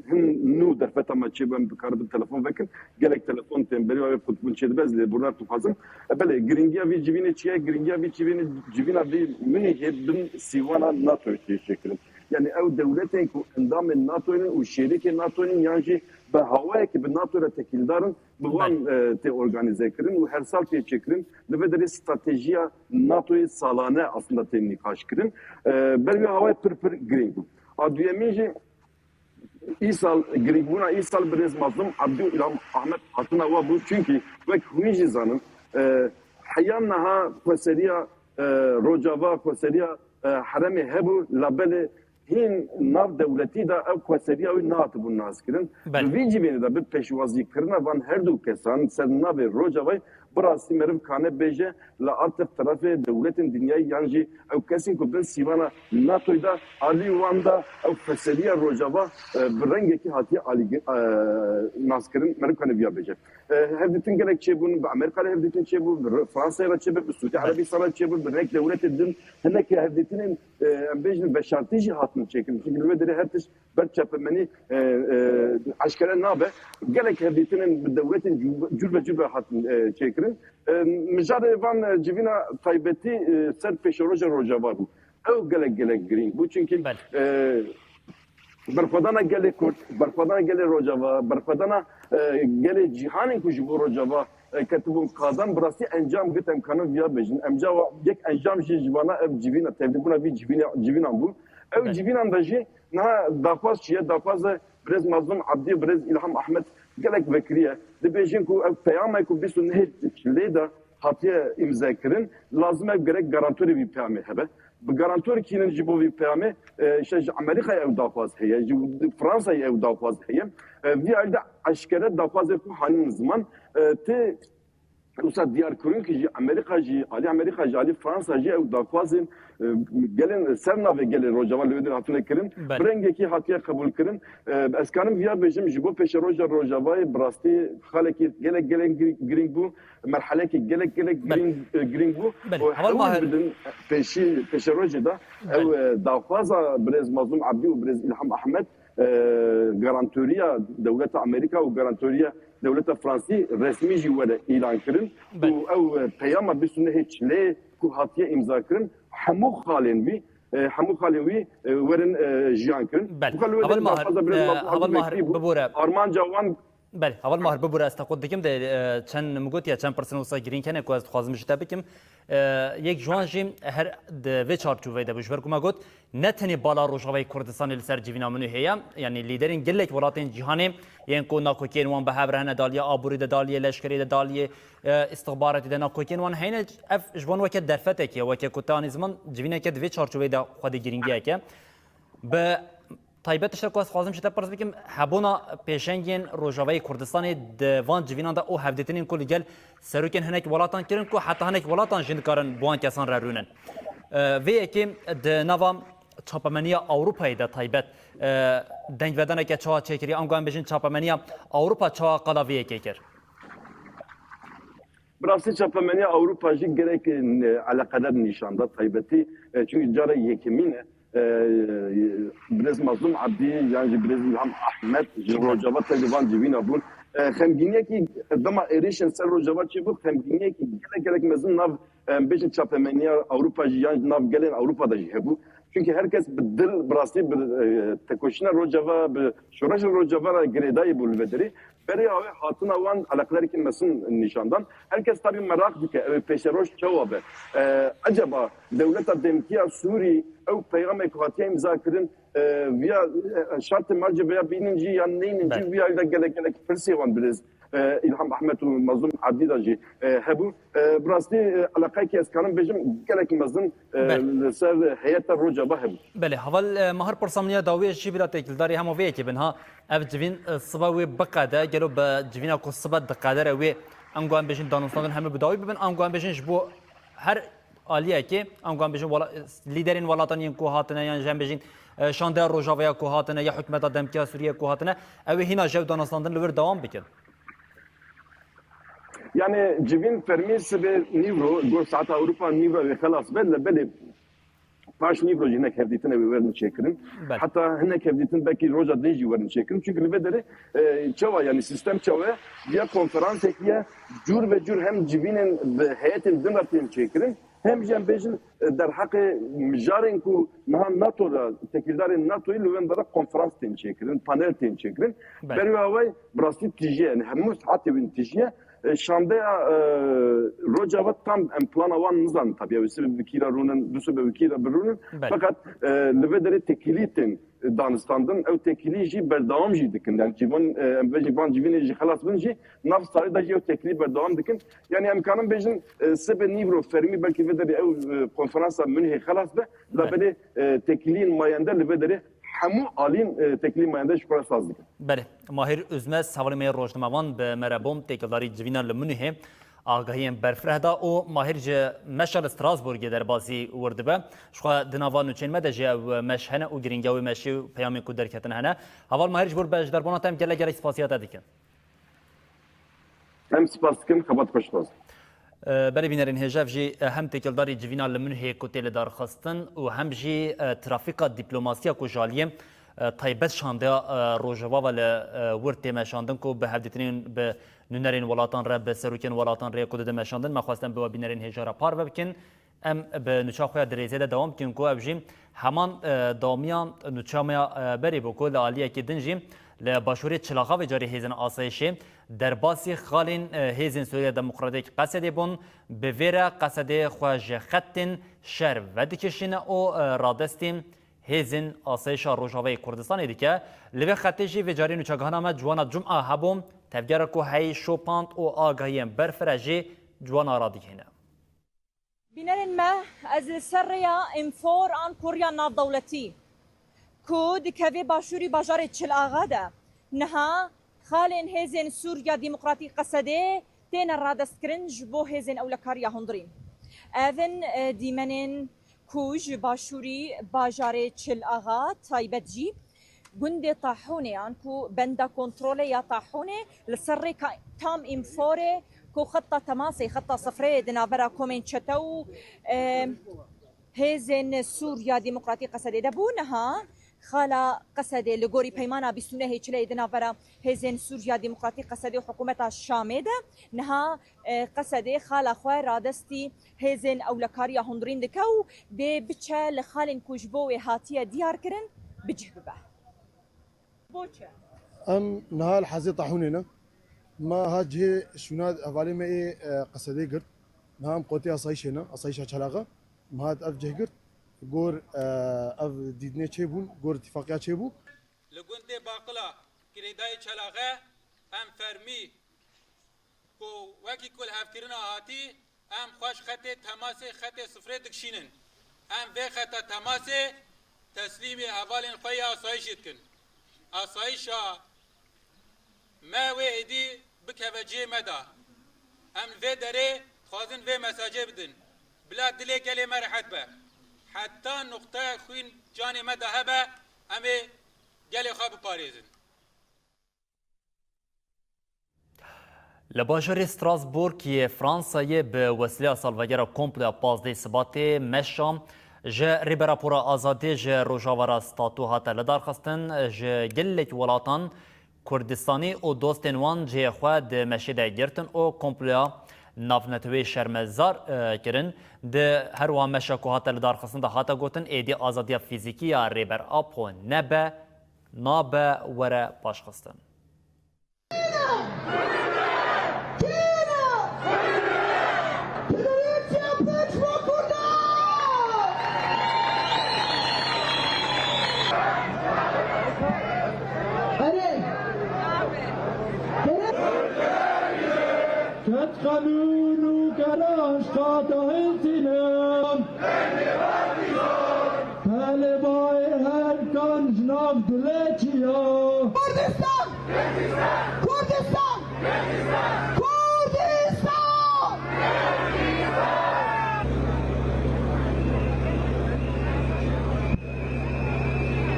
hin nû derfeta me çêbû, em dikaribin telefon vekin. Gelek telefon tên, berê awayê qutbûn çêdibe, ez lêbûrina dixwazim. E, belê, girîngiya vî civînê çi ye? Girîngiya vî civînê, civîna vî Munîhê bin sîwana NATOyê tê çêkirin. Yani ew dewletên ku endamên NATOyê ne û şêrikê NATOyê ne yan jî bi hawayekî bi NATO re tekîldar in, bi wan, Belê. e, tê organîze kirin û her sal tê çêkirin. Li vê derê stratejiya NATOyê salane aslında tê nîqaş kirin. E, ber wî hawayê pir pir girîng bû. A duyemîn jî îsal, girîngbûna îsal birêz Mazlûm Ebdî û Îlham Ahmet hatina wa bû. Çunkî wek hûn jî zanin, e, heya niha xweseriya, e, Rojava, xweseriya, e, herêmê hebû, labelê hîn nav dewletî de ew xweseriya wî nehatibû naskirin. Belê. Bi vî civînê de bi pêşwazîkirina van her du kesan ser navê Rojavayê bi rastî meriv kane bêje li arteq terefê dewletên dinyayê yan jî ew kesên ku bin sîvana NATOyê de alî wan de ew xweseriya Rojava, e, bi rengekî hatiye alî, e, naskirin, meriv kane viya bêje. E, hevdîtin gelek çêbûn, bi Amerîka re hevdîtin çêbû, bi Fransayê re çêbû, bi Sûdî Belê. Erebîstana re çêbû, bi hinek dewletê din, hinekî hevdîtinên, e, em bêjin veşartî jî hatin çêkirin. Çimkî li wê derê her tişt ber çapemenî, e, e, eşkere nabe. Gelek hevdîtinên bi dewletên cû-, cûr ve cûr ve hatin, e, çêkirin. E, mijarê van, e, civîna taybetî, e, ser pêşeroja Rojava bû. Ew gelek gelek girîng bû. Çimkî, Belê. e, berxwedana gelê Kurd, berxwedana gelê Rojava, berxwedana, e, gelê cîhanên ku ji bo Rojava, e, ketibûn qadan, bi rastî encam girt, em kanin viya bêjin. Encama yek encam jî ji vana ev civîna, tevlîbûna vî civîna, civînan bû. Ew Belê. civînan de jî niha daxwaz çi ye? Daxwaze birêz Mazlûm Ebdî û birêz Îlham Ahmed gelek vekirî ye. Dibêjin ku ev peyama ku bîst û nehê Çilê de hatiye îmzekirin, lazim e gerek garantorê vî peyamê hebe. Bi garantor kînin ji bo vî peyamê, e, işte ji Amerîkayê ew daxwaz heye, ji Fransayê ew daxwaz heye. E, vî alî de eşkere daxwazê ku hanin ziman, e, tê wisa diyar kirin ki ji Amerîka jî, alî Amerîka jî, alî Fransa jî ew daxwazên, e, gelên ser navê gelê Rojava li wê derê hatine kirin. Belê. Bi rengekî hatiye qebûl kirin. E, ez karim viya bêjim, ji bo pêşeroja Rojavayê bi rastî xalekî gelek gelek gir-, girîng bû. Merhelekî gelek gelek Belê. girîng, e, girîng bû. Belê. Û Heval hewl Mahir. bidin pêşî, pêşerojê de ew, Belê. e, daxwaza birêz Mazlûm Ebdî û birêz Îlham Ahmed, e, garantoriya dewleta Amerîka û garantoriya dewleta Fransî resmî jî were îlan kirin Belê. û ew, e, peyama bîst û nehê Çilê ku hatiye îmza kirin, hemû xalên wî, e, hemû xalên wî, e, werin, e, jiyan kirin. Belê. Bu xal wê Heval de Mahir, daxwaza birêz e, Mazlûm Heval Ebdî Mahir, Bekirî bû. bibore. Armanca wan Belê, Heval Mahir, bibûre, ez te qut dikim, de, e, çend min gotiye, çend pirsên wisa girîng hene ku ez dixwazim ji te bikim. E, yek ji wan jî her di vê çarçoveyê de bû. Ji ber ku me got, ne tenê bala Rojavayê Kurdistanê li ser civîna Munîhê ye, yanî lîderên gelek welatên cîhanê yên ku nakokiyên wan bi hev re hene, daliyê aborî de, daliyê leşkerî de, daliyê, e, îstixbaratî de nakokiyên wan heyne, ev ji wan weke derfetekê ye, weke ku te anî ziman civîneke di vê çarçoveyê de xwedî girîngiyeke. Bi taybet tiştek ku ez xwazim ji te pirs bikim, hebûna pêşengiyên Rojavayê Kurdistanê di van civînan de û hevdîtinên ku li gel serokên hinek welatan kirin ku heta hinek welatan jî nikarin bi wan kesan re rûnin. Vê yekê di nava çapemeniya Ewropayê de taybet dengvedaneke çawa çêkirî, ango em bêjin çapemeniya Ewropa çawa qala vê yekê kir? Bi rastî çapemeniya Ewropa jî gelek, e, eleqeder nîşan da taybetî, e, çunkî cara yekemîn e, e, birêz Mazlûm Ebdî yan jî birêz Îlham Ahmed ji Rojava tevlî van civîna bûn. E, xemgîniyekî dema êrişên ser Rojava çêbû, xemgîniyekî gelek gelek mezin nav, e, em bêjin çapemeniya Ewropa jî yan nav gelên Ewropa de jî hebû. Çunkî her kes bi dil, bi rastî bi, e, tekoşîna Rojava, bi şoreşa Rojava re girêdayî bû li vê derê. Berê awê hatina wan eleqederekî mezin nîşan dan. Her kes tabî meraq dike, ew ê pêşeroj çawa be? E, eceba dewleta demkî ya Sûrî ew peyamek hatiye îmza kirin, e, viya, e, şartê mercê veya bînin jî yan neynin jî, Belê. viya de gelek gelek pirsê wan birêz, e, Îlham Ahmed û Mazlûm Ebdî de jî, e, hebû. E, bi rastî, e, eleqeyekî ez karim bêjim gelek mezin, e, Belê. li ser heyeta Rojava hebû. Belê, heval, e, Mahir, pirsa min ya dawî jî bila têkildarî hema vê yekê bin ha. Ev civîn, e, sibe wê biqede, gelo bi civîna ku sibe diqedere wê, ango em bêjin danûstandin hemû bi dawî bibin, ango em bêjin ji bo her aliyekê, ango em bêjin wela-, lîderên welatan yên ku hatine, yan jî em bêjin, e, şandeya Rojavaya ku hatine, ya hikûmeta demkî ya Sûriyê ku hatine, ew ê hîna jew danûstandin li wir dewam bikin? Yani civîn fermî sibê nîvro, got saeta Ewropa nîvro wê xelas be, le belê Paş nîvro jî hinek hevdîtin ew ê werin çêkirin. Belê. Heta hinek hevdîtin belkî roja din jî werin çêkirin. Çunke li vê derê, e, çawa, yanî sîstem çawa ye? Ya konferansek ye, cûr ve cûr hem civînên bi heyetên din re tên çêkirin, hem jî em bêjin, e, derheqê mijarên ku niha NATO re, tekîldarên NATOyê li wan dera konferans tên çêkirin, panel tên çêkirin. Belê. Berê wê awayî bi rastî tijî ye, yanî hemû saetê wîn tijî ye. E, şandeya, e, Rojava tam em plana wan nizanin tabii. Ew ê sibê bi kî re rûnin, du sibê bi kî re birûnin. Belê. Feqet, e, li vê derê tekîlî tên danistandin. Ew tekîlî jî berdewam jî dikin. Yani cîvan, e, em bêjin van civînê jî xelas bin jî nav salê de jî ew tekîlî berdewam dikin. Yani em karin bêjin, e, sibê nîvro fermî belkî vê derê ew, e, konferansa Münihê xelas be. Belê. Labelê, e, tekîliyên mayende li vê derê hemû alîn, e, tekîliyên mayende ji xwe re saz dikin. Belê. Mahir Üzmez, hevalê me yê rojnamevan bi me re bû, têkildarî civînan li Munihê agahiyên berfireh da û Mahir ji meşa li Strasbourgê derbasî wir dibe. Ji xwe di nava nûçeyên me de jî ew meş hene û girîngiya wê meşê û peyamên ku derketin hene. Heval Mahir, ji bo beşdarbûna te em gelek gelek spasiya te dikin. Em spas dikin, xebat xweş dixwazim. E, belê bînerên hêja, ev jî, e, hem têkildarî civîna li Munihê ku tê lidarxistin û hem jî, e, trafîka dîplomasiya ku ji aliyê, e, taybet şandeya, e, Rojava ve li, e, wir tê meşandin ku bi hevdîtinên bi nûnerên welatan re, bi serokên welatan re ku dide meşandin, me xwestin bi we bînerên hêja re parve bikin. Em bi nûça xwe ya di rêzê de dewam dikin ku ev jî heman, e, dawamiya nûça me ya, e, berê bû ku li aliyekî din jî li başûrê Çilaxa vê carê hêzên asayişê derbasî xalên, e, hêzên Sûriya Demokratîk Qesedê bûn. Bi vê re Qesedê xwe ji xetên şer vedikişîne û, e, radestî hêzên asayişa Rojavayê Kurdistanê dike. Li vê xetê jî vê carê nûçegihana me Ciwana Cuma hebû. Tevgera ku heyî şopand û agahiyên berfireh jî Ciwana radigihîne. Bînerên me, ez li ser rêya M four an ku rêya navdewletî ku dikeve başûrî bajarê Çil Axa de, niha xalên hêzên Sûriya Demokratîk Qesedê têne radestkirin ji bo hêzên ewlekariya hundirîn. Ev in, e, dîmenên ku ji başûrî bajarê Çil Axa, taybet jî gundê Tahûnê an ku benda kontrolê ya Tahûnê li ser rêka Tam Înforê ku xeta temasê, xeta sifreyê di navbera komên çete û, e, hêzên Sûriya Demokratîk Qesedê de bû, niha xala Qesedê li gorî peymana bîst û nehê Çileyê di navbera hêzên Sûriya Demokratîk Qesedê û hikûmeta Şamê de, niha, e, Qesedê xala xwe radestî hêzên ewlekariya hundirîn dike û dê biçe li xalên ku ji bo wê hatiye diyar kirin, bi cih bibe. Boçe. Em niha li hezê Tahûnê ne. Me ha cihê şûna hevalê me ê, e, Qesedê girt. Niha em qotê asayişê ne, asayişa Çelaxa. Me hat ev cih girt. Gor, e, ev dîtinê çêbûn, gor îtîfaqiya çêbû. Li gundê Baqila, girêdayê Çelaxe, em fermî ku wekî ku li hevkirina hatî, em xwe ji xetê temasê, xetê sifrê dikişînin. Em vê xeta temasê teslîmê hevalên xwe yê asayişê dikin. Asayişa me wê êdî bikeve cihê me de. Em li vê derê dixwazin vê mesajê bidin. Bila dilê gelê me rehet be. Heta nuqteyek xwîn canê me de hebe, em ê gelê xwe biparêzin. Li bajarê Strasbourg yê Fransayê bi wesîleya salvegera komploya pazdehê Sibatê meşa ji Rêbera Pûra Azadiyê ji Rojava re statû hate lidarxistin. Ji gelek welatan Kurdistanî û dostên wan cihê xwe di meşê de girtin û komploya navneteweyê şermezar, e, kirin. Di her wiha meşa ku hate lidarxistin de hate gotin, êdî azadiya fîzîkî ya Rêber Apo nebe, nabe were paşxistin. Ket qenûn û keran ji qata hiltînin. Pelê bayê her kan ji nav dilê çiya. Kurdistan! Kurdistan! Kurdistan!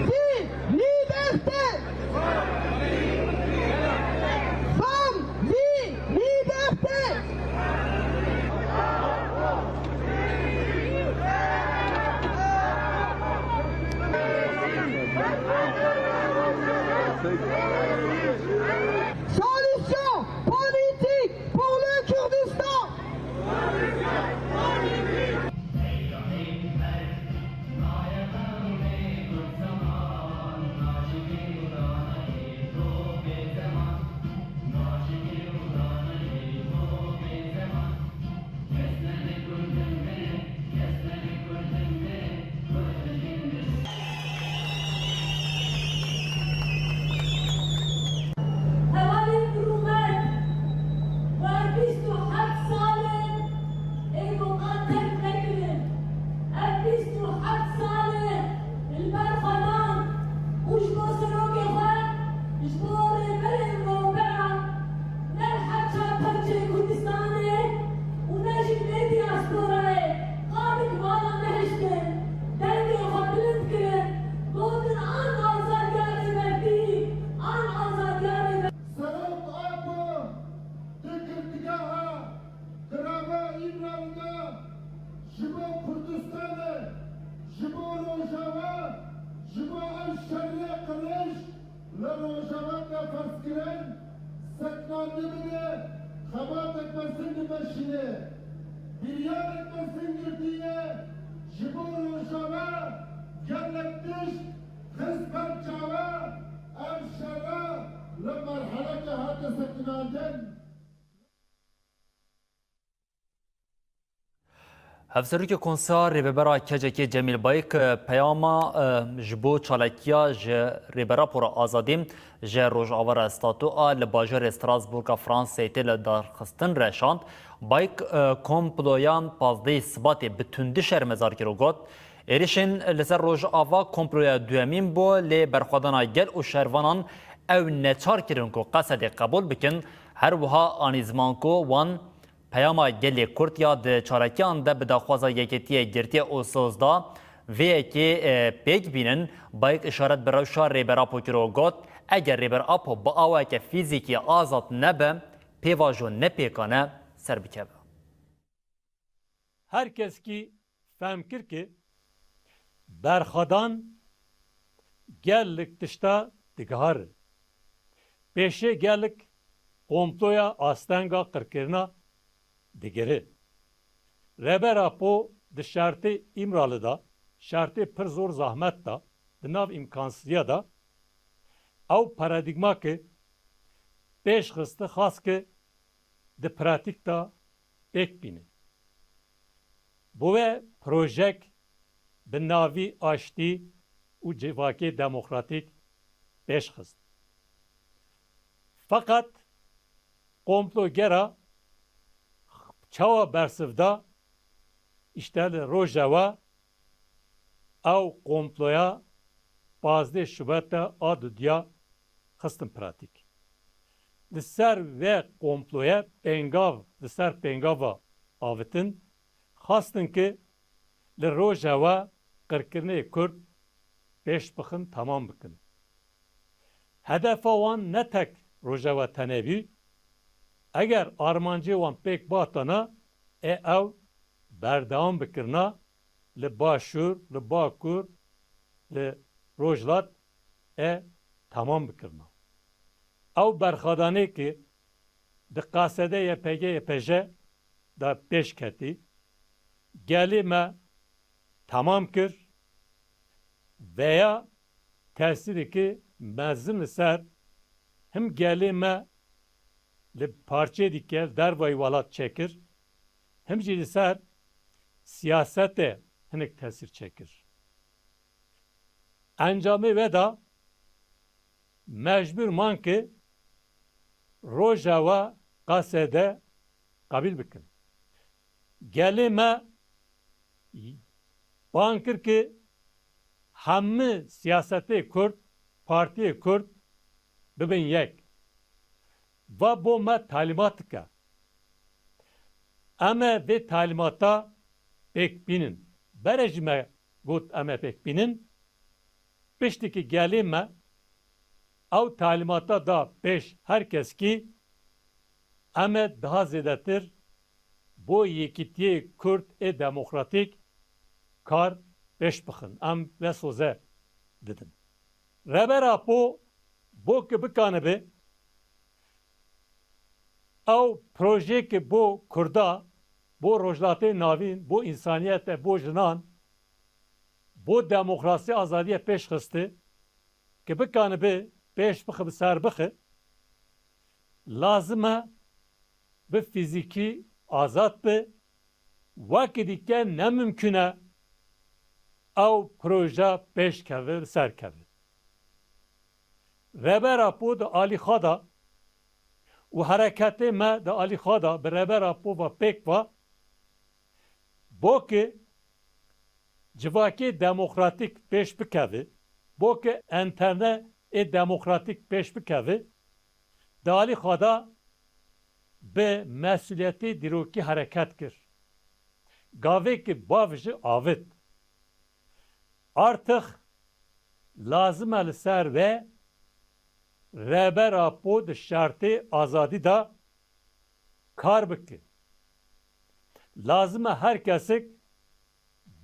Vive liberté! Femme, vie, liberté! Solution politique pour le Kurdistan. Hevalên rûmet, we bîst û heft sal in ê ku qet terk nekirin. Ev bîst û heft sal e li ber xwedan û ji bo serokê xwe, ji bo rêberên rewberan, ne li her çar parçeyê Kurdistanê û ne jî vê diasporayê, qadik vala nehiştin, dengê xwe bilind kirin, gotin, an azadiya rêbertî, an azadiya rêbertî. Serok Apo di girtîgeha Qirava Îmralî de ji bo Kurdistanê, ji bo Rojava, ji bo ev şerê qirêj li Rojava de ferzkirin, sekinandibûne xebatek mezin dimeşîne. Biryarek mezin girtiye ji bo Rojava, gelek tişt xist ber çavan, ev şera li merheleke hate sekinandin. Hevserokê Konseya Rêvebera K C K Cemîl Bayik peyama ji bo çalakiya ji Rêber Apo re azadî ji Rojava re statuya li bajarê Strasbourga Fransayê tê li darxistin re şand. Bayik komploya pazdehê Sibatê bi tundî şermezar kir û got, êrişên li ser Rojava komploya duyemîn bû, lê berxwedana gel û şervanan ew neçar kirin ku Qesedê qebûl bikin, her wiha anî ziman ku wan Peyama gelê Kurd ya di çalakiyan de bi daxwaza Yekîtiya Girtiya û Soz da vê yekê pêk bînin, Bayik îşaret bi rewşa Rêber Apo kir û got, eger Rêber Apo bi awayeke fîzîkî azad nebe, pêvajo ne pêkan e ser bikeve. Her keskî fehm kir ki berxwedan gelek tişta digihare. Pêşê gelek komploya astenga qirkirina digire. Rêber Apo di şertê Îmrali de, şertê pir zor zahmet de, di nav îmkansizîya de, ew paradîgma ki pêş xisti xwest ki di pratîk de pêk bîne. Bi wê projek bi navî aştî û civakê demokratîk pêş xist. Feqet komplogera çawa bersiv da, îşte li Rojava ew komploya pazdeh Şubatê a dudiya xistin pratîk. Li ser vê komployê pêngav, li ser pêngava avitin, xwestin ki li Rojava qirkirinê Kurd pêş bixin, temam bikin. Hedefa wan ne tek Rojava tenê bî, eger armancê wan pêk bihatana, ê ew berdewam bikirina li Başûr, li Bakur, li Rojhilat ê temam bikirina. Ew berxwedanê ki di Qesedê Y P G Y P J de pêş ketî, gelê me temam kir, veya tesîreke mezin li ser him gelê me li parçeyê dike dervayî welat çêkir, him jî li ser siyasetê hinek tesîr çêkir. Encamê wê de mecbûr man ki Rojava Qesedê qebîl bikin. Gelê me bang kir ki hemî siyasetê Kurd, partiyê Kurd bibin yek. Va bo me talîmat dike. Em ê vê talîmata pêk bînin. Berê jî me got em ê pêk bînin. Piştî ki gelê me ew talîmata da pêş her keskî, em ê daha zêdetir bo yekîtiyê Kurd ê demokratîk kar pêş bixin. Em vê soze didin. Rêber Apo Bo ki bikanibe ew projeyê ki bo Kurda, bo Rojhilatê Navîn, bo însaniyete, bo jinan, bo demokrasî, azadiye pêş xiste, ki bikanibe pêş bixe, bi ser bixe, lazim e bi fîzîkî azad be, wekî dîke ne mimkûn e ew proje pêş keve, li ser keve. Rêber Apo di alî xwe de û hereketê me di alî xwe de bi Rêber Apo ve pêk ve, bo ki civakê demokratîk pêş bikeve, bo ki enternetê demokratîk pêş bikeve, di alî xwe de bi mesuliyetê dîrokî hereket kir. Gavê ki bav jî avêt. Artık lazim e li ser ve Rêber Apo di şertê azadî de kar bike. Lazim e her kesek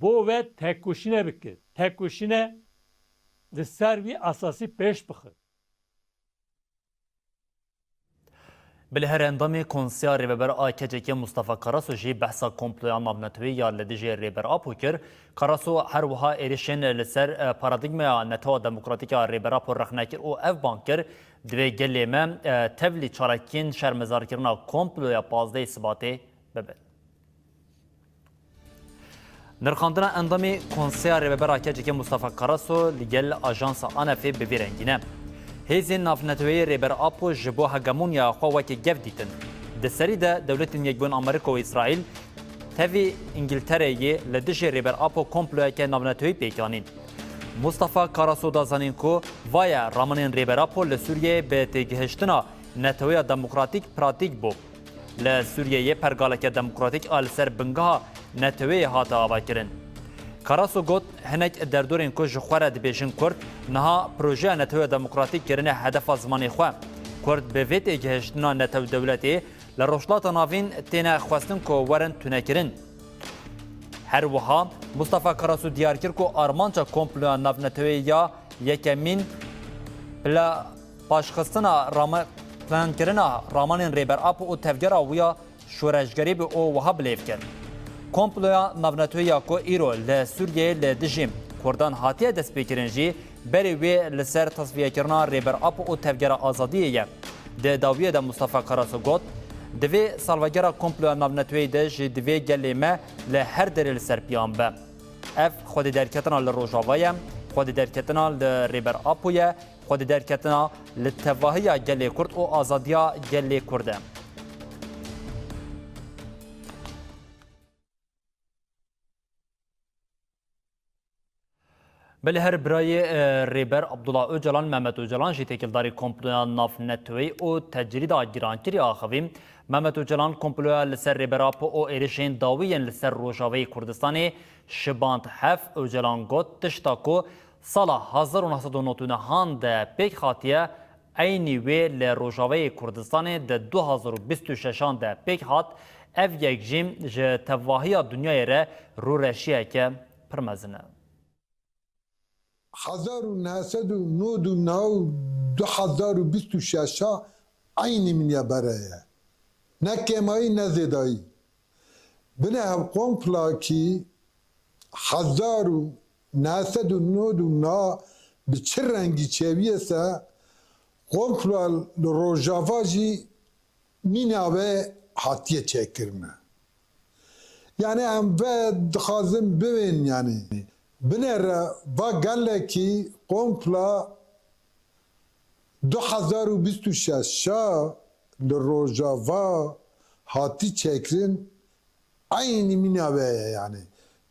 bo ve tekoşîne bike. Tekoşîne li ser wî esasî pêş bixe. Bilê her endamê Konseya Rêveber a K C K Mustafa Karasu jî behsa komploya navneteweyî ya li dijî Rêber Apo kir. Karasu her wiha êrişên li ser, e, paradîgmaya Netewa Demokratîk a Rêber Apo rexne kir û ev bang kir, divê gelê me, e, tevlî çalakiyên şermezarkirina komploya pazdehê Sibatê bibin. Nirxandina endamê Konseya Rêveber a K C K Mustafa Karasu li gel ajansa Anefê bi vî rengî ne. Hêzên navneteweyê Rêber Apo ji bo hegemonyaya xwe weke gef dîtin. Di serî de Dewletên Yekbûyên Amerîka û Îsraîl tevî Îngiltereyê li dijî Rêber Apo komployeke navneteweyî pêk anîn. Mustafa Karasu da zanîn ku va ye ramanên Rêber Apo li Sûriyeyê bi têgihiştina neteweya demokratîk pratîk bû. Li Sûriyeyê pergaleke demokratîk a li ser bingeha neteweyê hate avakirin. Karasu got, hinek derdorên ku ji xwe re dibêjin Kurd, niha projeya neteweya demokratîk kirine hedefa zimanê xwe. Kurd bi vê têgihiştina netew dewletê li Rojhilata Navîn têne xwestin ku werin tunekirin. Her wiha Mustafa Karasu diyar kir ku armanca komploya navneteweyê ya yekemîn pla-, paşxistina rama-, plankirina ramanên Rêber Apo û tevgera wî ya şoreşgerî bi û wiha bilêv kir. Komploya navnetewî ya ku îro li Sûriyeyê li dijî Kurdan hatiye destpêkirin jî berê wê li ser tasfiyekirina Rêber Apo û Tevgera Azadiyê ye. Di dawiyê de Mustafa Karasu got, divê salvegera komploya navneteweyî de jî divê gelê me li her derê li ser piyan be. Ev xwedî derketina li Rojava ye, xwedî derketina li Rêber Apo ye, xwedî derketina li tevahiya gelê Kurd û azadiya gelê Kurd e. Belê her birayê, e, Rêber Abdullah Ocalan, Mehmet Ocalan jî têkildarî komploya navneteweyî û tecrîda girankirî axivî. Mehmet Ocalan komploya li ser Rêber Apo û êrişên dawî yên li ser Rojavayê Kurdistanê şiband heft. Ocalan got, tişta ku sala hezar û neh sed û nod û nehan de pêk hatiye, eynî wê li Rojavayê Kurdistanê di du hazar û bîst û şeşan de pêk hat, ev yek jî ji tevahiya dinyayê re rûreşiyeke pir mezin e. Hezar û neh sed û nod û neh û du hezar û bîst û şeş a eynî min ya bere ye. Ne kêmayî ne zêdayî. Binê hev kompla kî hezar û neh sed û nod û neh bi çi rengî çêbûye se, kompla li Rojava jî mîna ve hatiye çêkirine. Yanî em ve dixwazin bibên, yanî binêre va gelekî kompla du hezar û bîst û şeş a li Rojava hatî çêkirin, eynî mîna ve ye yanî.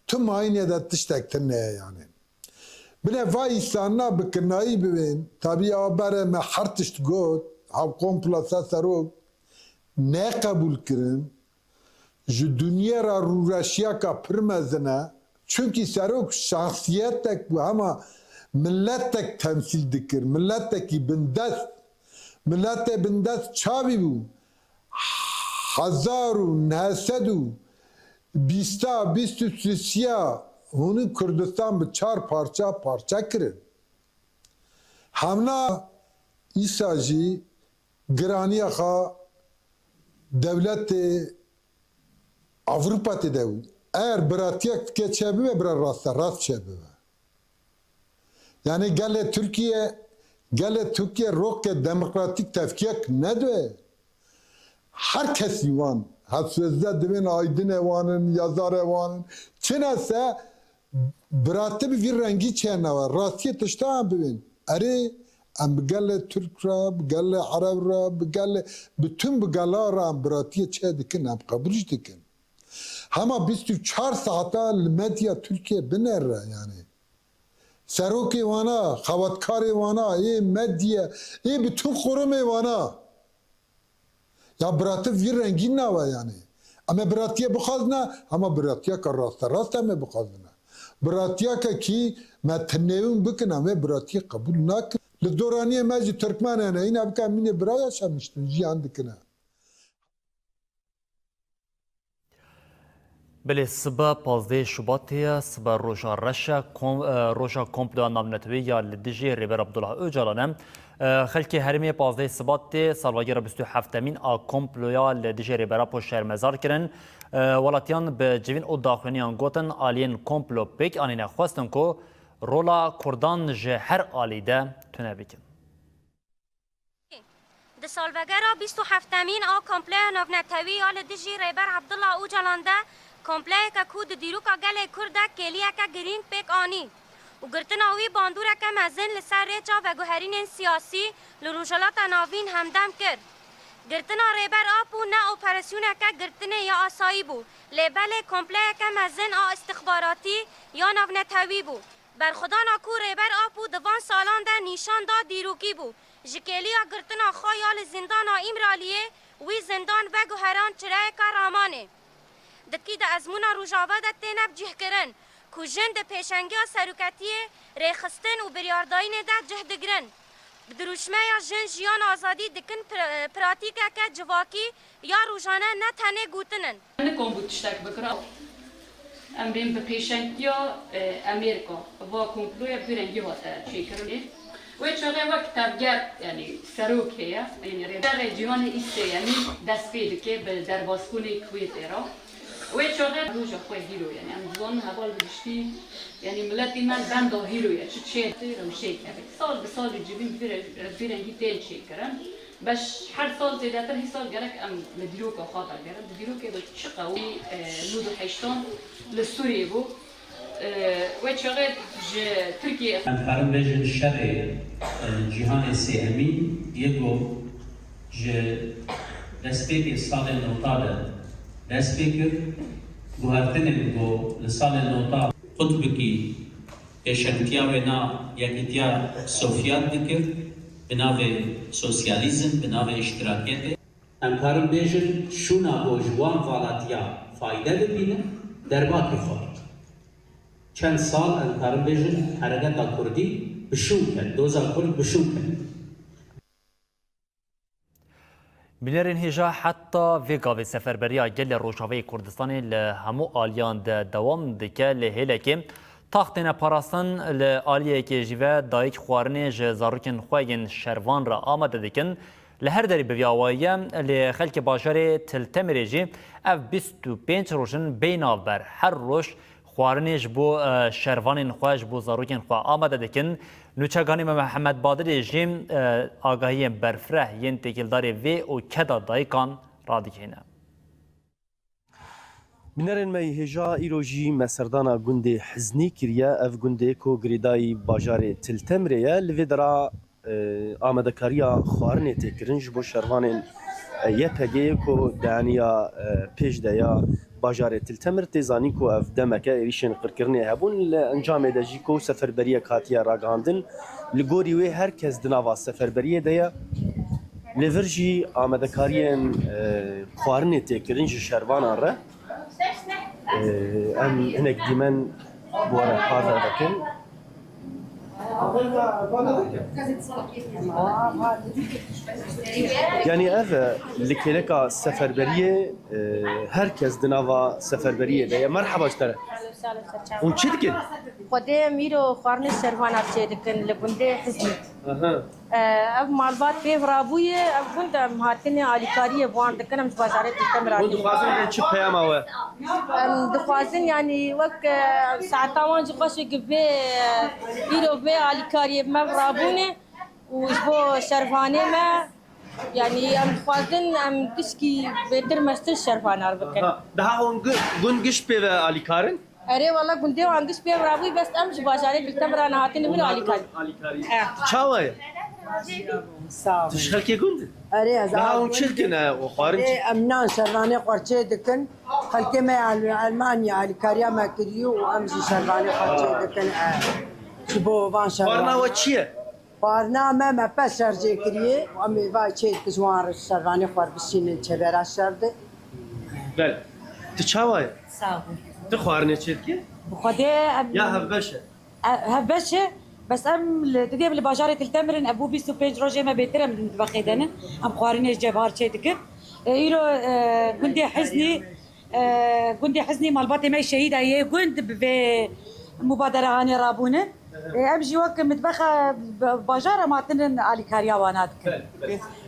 Tu mayînê de tiştek tune ye yanî. Binê va îsanina bi kinayî bibên, tabî a berê me her tişt got, hev kompla ser serok neqebûl kirin, ji dinyê re rûreşiyeka pir mezin e. Çunkî serok şexsiyetek bû, hema miletek temsîl dikir, miletekî bindest. Miletê bindest çavî bû? Hezar û neh sed û bîsta, bîst û sisiya hûnî Kurdistan bi çar parça parçe kirin. Hemna Îsa jî giraniya xwe dewletê Ewropa tê de bû. Eger biratiyek dike çêbibe, bira rast e, rast çêbibe. Yani gelê Tirkiye, gelê Tirkiye rokê demokratîk tevkiyek nedibe. Her kesî wan, hevsêzde dibên aydinê wan in, yazarê wan in. Çinese biratî bi vî rengî çênewe. Rastiyê tişta em bibên. Erê, em bi gelê Tirk re, bi gelê Ereb re, bi gelê, bütün bi gela re em biratiyê çê dikin, em qebûl jî dikin. Hema bîst û çar saeta li medya Tirkiye binere yani. Serokê wana, xebatkarê wana, ê medya, ê bütün qurumê wana. Ya biratî vî rengî nawe yani. Em ê biratiyê bixwazine, hema biratiyeke rasterast em ê bixwazine. Biratiyeke kî me tinêwin bikin, em ê biratiyê qebûl nakin. Li doraniyê me jî Tirkmen hene, îna bike em mînê bira yaşamiştin, jiyan dikine. Belê, sibe pazdehê Şubatê ye, sibe roja reş e, kom-, e, roja komploya navnetewî ya li dijî Rêber Abdullah Ocalan e. E, xelkê herêmê pazdehê Sibatê salvegera bîst û heftemîn a komploya li dijî Rêber Apo şermezar kirin. E, welatiyan bi civîn û daxuyaniyan gotin, aliyên komplo pêk anîne xwestin ku rola Kurdan ji her alî de tune bikin. Di salvegera bîst û heftemîn a kompleya navnetewî ya li dijî Rêber Abdullah Ocalan de, kompleyeke ku di dîroka gelê Kurd de kêliyeke girîng pêk anî û girtina wî bandoreke mezin li ser rêça veguherînên siyasî li Rojhilata Navîn hemdem kir. Girtina Rêber Apo ne operasyoneke girtinê ya asayî bû, lê belê kompleyeke mezin a îstixbaratî ya navnetewî bû. Berxwedana ku Rêber Apo di van salan de nîşan da dîrokî bû, ji kêliya girtina xwe ya li zîndana Îmraliyê wî zindan veguheran çirayeke ramanê. Di kî de ezmûna Rojava de têne bicihkirin ku jin di pêşengiya seroketiyê, rêxistin û biryardayînê de cih digirin. Bi dirûşmeya jin, jiyan, azadî dikin pra-, pratîkeke civakî ya rojane, ne tenê gotin in. Nikom bû tiştek bikira. Em bên bi pêşengiya, e, Amerîka, va komploya bi vî rengî hate çêkirinê. Wê çaxê wek tevger, yanî serok heye, yanî rêberê cîhanê îsê, yanî dest pê dike bi derbasbûnê Kuwêtê re. Wê çaxê roja xwe hîro, yanî em dizanin heval bi giştî, yanî miletê me li benda hîro ye, çi çê rewşeyek hebe. Sal bi salê civîn bi vî re-, vî rengî tên çêkirin. Beş her sal zêdetir hîsal gerek em li dîroka xwe vegerin. Di dîrokê de çi qewî, e, nod û heştan li Sûriyê bû. E, wê çaxê ji Tirkiye. Em karin bêjin şerê, e, cîhanê sêhemîn yê ku ji destpêkê salê newta de dest pê kir, guhertinên ku li salê newta qutbikî pêşengtiya wê na Yekîtiya Sovyet dikir, bi navê sosyalîzm, bi navê îştirakiyetê. Em karin bêjin şûna ku ji wan valatiya fayde bibîne, derba kir xwe. Çend sal em karin bêjin hereketa kurdî bi şûn ket, doza kurd bi şûn ket. Bînerên hêja, heta vê gavê seferberiya gelê Rojavayê Kurdistanê li hemû aliyan de dewam dike, li hêlekê tax têne parastin, li aliyekê jî ve dayik xwarinê ji zarokên xwe yên şervan re amade dikin. Li her derî bi vî awayî ye, lê xelkê bajarê Til Temirê jî ev bîst û pênc roj in bê navber her roj xwarinê ji bo, e, şervanên xwe, ji bo zarokên xwe amade dikin. Nûçeganê me Mihemed Badirê jî, e, agahiyên berfireh yên têkildarî vê û keda dayikan radigihîne. Bînerên me yê hêja, îro jî me serdana gundê Hiznî kiriye. Ev gundê ku girêdayî bajarê Til Temirê ye, li vê dera e, amadekariya xwarinê tê kirin ji bo şervanên, e, Y P G'ê ku daniya, e, pêş de ya bajarê Til Temir. Tê zanîn ku ev demeke êrîşên qirkirinê hebûn, li encamê de jî ku seferberiyek hatiye ragihandin. Li gorî wê her kes di nava seferberiyê de ye. Li vir jî amadekariyên, e, xwarinê tê kirin ji şervanan re. Ee, em hinek dîmen bi we re parve dikin. Yanî ev, e, li kêleka seferberiyê, e, her kes di nava seferberiyê de ye. Merheba ji te re. Hûn çi dikin? Xwedê em îro xwarinê şervana çê dikin li gundê Hizmît. Aha. Ev malbat pêv rabûye, ev gund em hatinê alîkariyê bi wan dikin, em ji bajarê Til Temir Hûn hatin. Dixwazin bidin çi peyama we? Em dixwazin, yanî wek, e, saeta wan jî xweş e, gi vê, e, îro vê alîkariyê bi me rabûne û ji bo şervanê me, yanî em dixwazin em tişkî bêtir mestir şervanar bikin. Aha. Daha hûn gu-, gund giş pê ve alîkarin? Erê wala gundê wan giş pê rabû, bes em ji bajarê Til Temir re hatine vir alîkarî. Alîkarî. Eh. Çawa ye? Sağ ol. Tu ji xelkê gund î? Erê, ez Daha hûn çi dikin, e, û xwarin çi? Erê, em nan şervanê xwe çê dikin. Xelkê me Al-, Almanya alîkariya me kiriye û em jî şervanê xwe çê dikin, e, ji bo van şervan. Xwarina we çi ye? Xwarina me, me pez şer jê kiriye û em ê va çê dikin ji wan re şervanê xwe bişînin çêbera şer de. Bel. Tu çawa ye? Sağ ol. Tu xwarinê çê dikî? Bi Xwedê em Ya hevbeş e. E, hevbeş e. Bes em li, didê em li bajarê Til Temir in, ev bû bîst û pênc rojê me bêtir em li bexê de ne. Em xwarinê ji cevhar çê dikin. E, îro, e, gundê Hiznî, e, gundê Hiznî malbatê me şehîda yê gund bi vê mubadera hanê rabûne. E, em jî wek mitbexa b-, bajar em hatinin alîkariya wana dikin.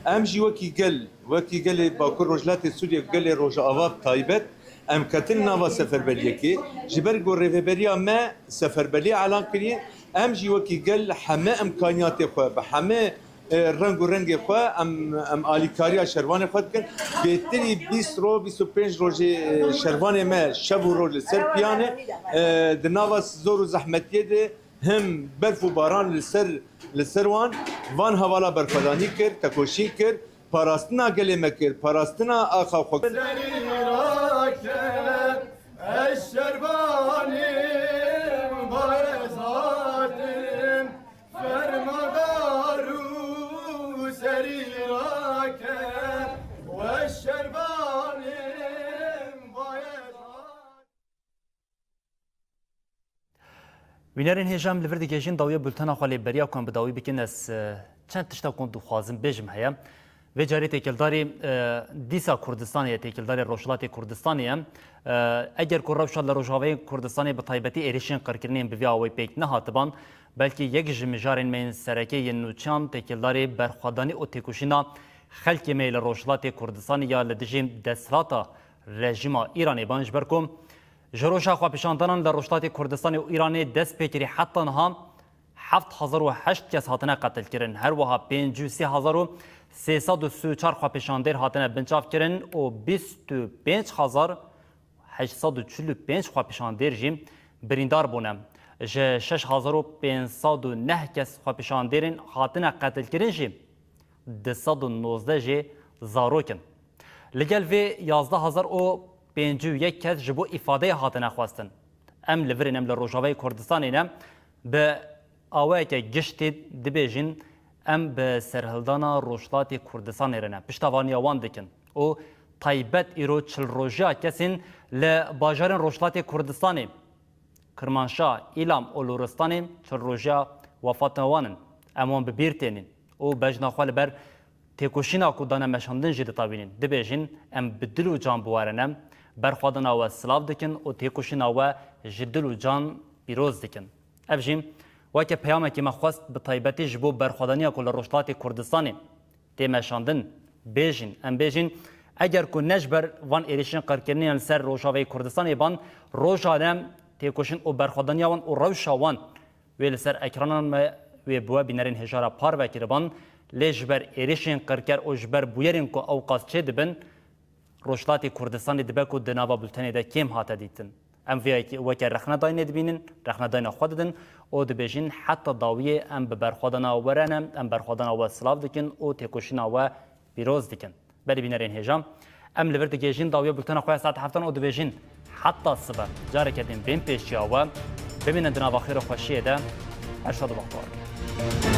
Em jî wekî gel, wekî gelê Bakur Rojhilatê Sûriyê, gelê Rojava bi taybet, em ketin nava seferberiyekê. Ji ber ku rêveberiya me seferberiyê elan kiriye, em jî wekî gel heme imkaniyatê xwe, bi heme, e, reng û rengê xwe em, em alîkariya şervanê xwe dikin. Bêtirî bîst ro, bîst û pênc rojê, e, şervanê me şev û roj li ser piyan e. E, di nava zor û zehmetiyê de him berf û baran li ser, li ser wan, van hevala berxwedanî kir, tekoşîn kir, parastina gelê me kir, parastina axa xwe kir. Serî rake, ez şervanîm, bayezatim, fermadar û serî rake, ez şervanîm, bayezat. Wînerên hêja, em li vir digihêjin dawiya bultena xwe, lê beriya ku em bi dawî bikin, ez, e, çend tişta ku dixwazim bêjim heye. Vê carê têkildarî, e, dîsa Kurdistanê ye, têkildarê Rojhilatê Kurdistanê ye. E, eger ku rewşa li Rojavayê Kurdistanê bi taybetî êrişên qirkirinê yên bi vî awayî pêk nehatiban, belkî yek ji mijarên me yên sereke yên nûçeyan têkildarê berxwedanî û têkoşîna xelkê me yê li Rojhilatê Kurdistanê ya li dijî desthilata rejîma Îranê ban, ji ber ku Ji roja xwepêşandanan li Rojhilatê Kurdistanê û Îranê dest pê kirî heta niha heft hezar û heşt kes hatine qetilkirin. Her wiha pêncî û sê hezar û sê sed û sî û çar xwepêşandêr hatine binçavkirin û bîst û pênc hezar heşt sed û çil û pênc xwepêşandêr jî birîndar bûne. Ji şeş hezar û pênc sed û neh kes xwepêşandêrên hatine qetilkirin jî du sed û nozdeh jê zarok in. Li gel vê yazdeh hezar û pêncî û yek kes ji bo îfadeyê hatine xwestin. Em li vir ên, em li Rojavayê Kurdistanê ne, bi awayeke giştî dibêjin, em bi serhildana Rojhilatê Kurdistanê re ne, piştevaniya wan dikin û taybet îro çil rojiya kesên li bajarên Rojhilatê Kurdistanê, Kirmanşah, Îlam û Loristanê çil rojiya wefata wan in. Em wan bi bîr tênîn û bejna xwe li ber têkoşîna ku dane meşandin jî ditewînin. Dibêjin, em bi dil û can bi we re ne, berxwedana we silav dikin û têkoşîna we ji dil û can pîroz dikin. Ev jî weke peyamekî me xwest bi taybetî ji bo berxwedaniya ku li Rojhilatê Kurdistanê tê meşandin, bêjin, em bêjin, eger ku ne ji ber van êrişên qirkirinê yên li ser Rojavayê Kurdistanê ban, rojane têkoşîn û berxwedaniya wan û rewşa wan wê li ser ekranan me wê bi we bînerên hêja re parve kiriban, lê ji ber êrişên qirker û ji ber bûyerên ku ewqas çê dibin, Rojhilatê Kurdistanê dibe ku di nava bultenê de kêm hate dîtin. Em vê yekê weke rexne dayînê dibînin, rexne dayîna xwe didin û dibêjin, heta dawiyê em bi berxwedana we re ne, em berxwedana we silav dikin û têkoşîna we pîroz dikin. Belê bînerên hêja, em li vir digihêjin dawiya bultena xwe ya saet heftan û dibêjin, heta sibe, careke din bên pêşiya we, bimînin di nava xêr û xweşiyê de, her şad û bextewar bin.